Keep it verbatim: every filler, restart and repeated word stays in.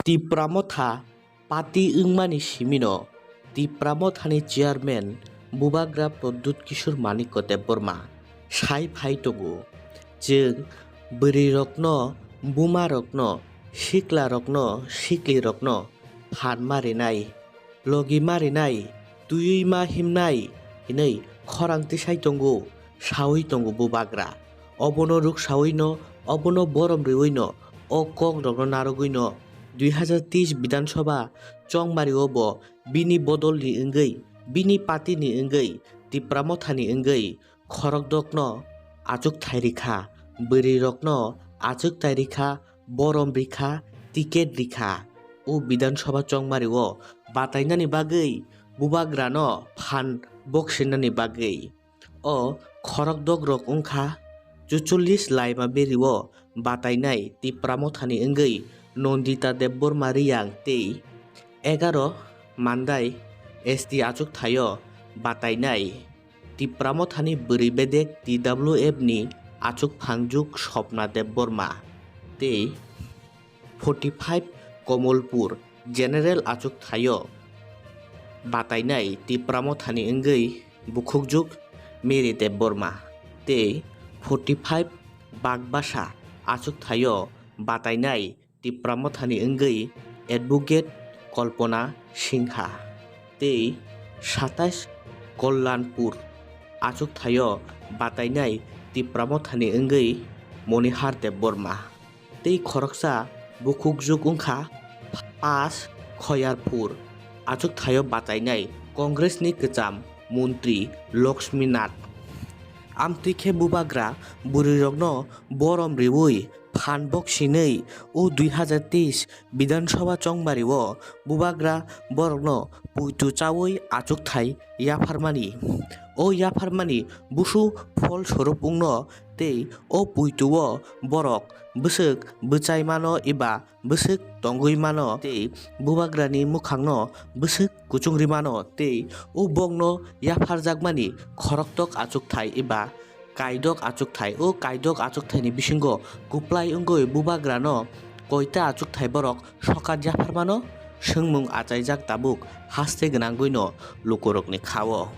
Tipra Motha party wngmani simino Tipra Mothani chairman Bubagra Pradyut Kishore Manikya Debbarma sai phai tongo, chwng bwrwirokno, bumarokno, siklarokno, siklirokno phan ma rinai, logi ma rinai, twiwi ma himnai hinwi khorang tisai tongo, sawi tongo Bubagra. Obono ruksawi no, obono borom riwi no, o kok rokno narwgwi no dui hazar teis Bidhan Sabha chongmari o bo bini bodol ni wngwi, bini party ni wngwi, Tipra Motha ni wngwi khorokdok no achukthai rikha, bwrwi rokno achukthai rikha, borom rikha, ticket rikha. O Bidhan Sabha chongmari o batainani bagwi Bubagra no phan boksinani bagwi. O khorokdok rok wngkha, chuchollis laima beri o batainai Tipra Mothani wngwi Nandita Debbarma Reang tei egaro Mandai S T achukthai o batainai Tipra Mothani bwrwi bedek T W F ni achuk phangjuk Swapna Debbarma tei forty five Komolpur general achukthai o batainai Tipra Mothani wngwi bukhukjuk Mary Debbarma tei forty five Bagbasa achukthai o batainai Tipra Mothani wngwi advocate Kalpana Singha tei satais Kalyanpur achukthai o batainai Tipra Mothani wngwi Monihar Debbarma. Tei khoroksa bukhukjuk wngkha pas Khoyarpur achukthai o batainai Congress ni kwcham montri Lakshmi Nath. Amtwi khe Bubagra bwrwirokno borom riwi phan boksinwi o dui hazar teis Bidhan Sabha chongmari o Bubagra borokno puitu chawi achukthai yapharmani. O yapharmani busu phol swrwp wngno tei o puitu o borok bwswk bwchai mano eba bwswk tongwi mano tei Bubagrani mwkhangno bwswk kuchung ri mano tei o bokno yapharjakmani khoroktok achukthai eba kaidok achukthai. O kaidok achukthaini bisingo kwplai wngwi Bubagrano koita achukthai borok sokat yapharmano swngmung achaijak tabuk haste gwnangwino lukurokni kha-o.